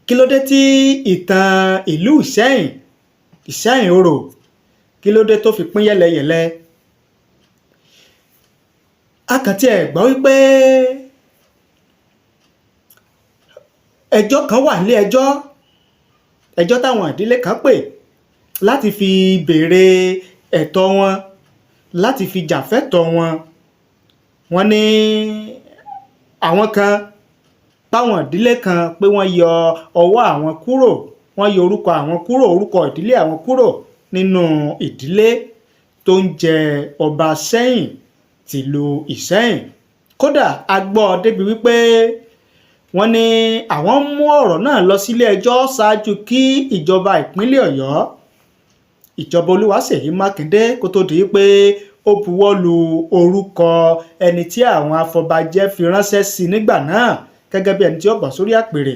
Kí ló dé tí ìtàn ìlú Ìṣẹ́yìn, Ìṣẹ́yìn Orò, kí ló dé tó fi pín yẹ́lẹyẹ̀lẹ? A kàn tiẹ̀ gbọ́ wípé ẹjọ́ kan wà nílé ẹjọ́, ẹjọ́ táwọn ìdílé kan pè láti fi béèrè ẹ̀tọ́ wọn, láti fi jà fẹ́tọ̀ọ́ wọn. Wọ́n ní àwọn kan, páwọn ìdílé kan, pé wọ́n yọ ọwọ́ àwọn kúrò, wọ́n yọ orúkọ àwọn kúrò, orúkọ ìdílé àwọn kúrò nínú ìdílé tó ń jẹ ọba Sẹ́yìn tìlú Ìsẹ́yìn. Kódà a gbọ́ débi wípé wọ́n ní àwọn mú ọ̀rọ̀ náà lọ sílé ẹjọ́ ṣáájú kí ìjọba ìpínlẹ̀ Ọ̀yọ́, ìjọba Olúwaṣèyí Mákindé, kó tó di pé ó buwọ́ lu orúkọ ẹni tí àwọn afọbajẹ́ fi ránṣẹ́ sí nígbà náà gẹ́gẹ́ bí ẹni tí ó bọ̀ sórí àpèrè.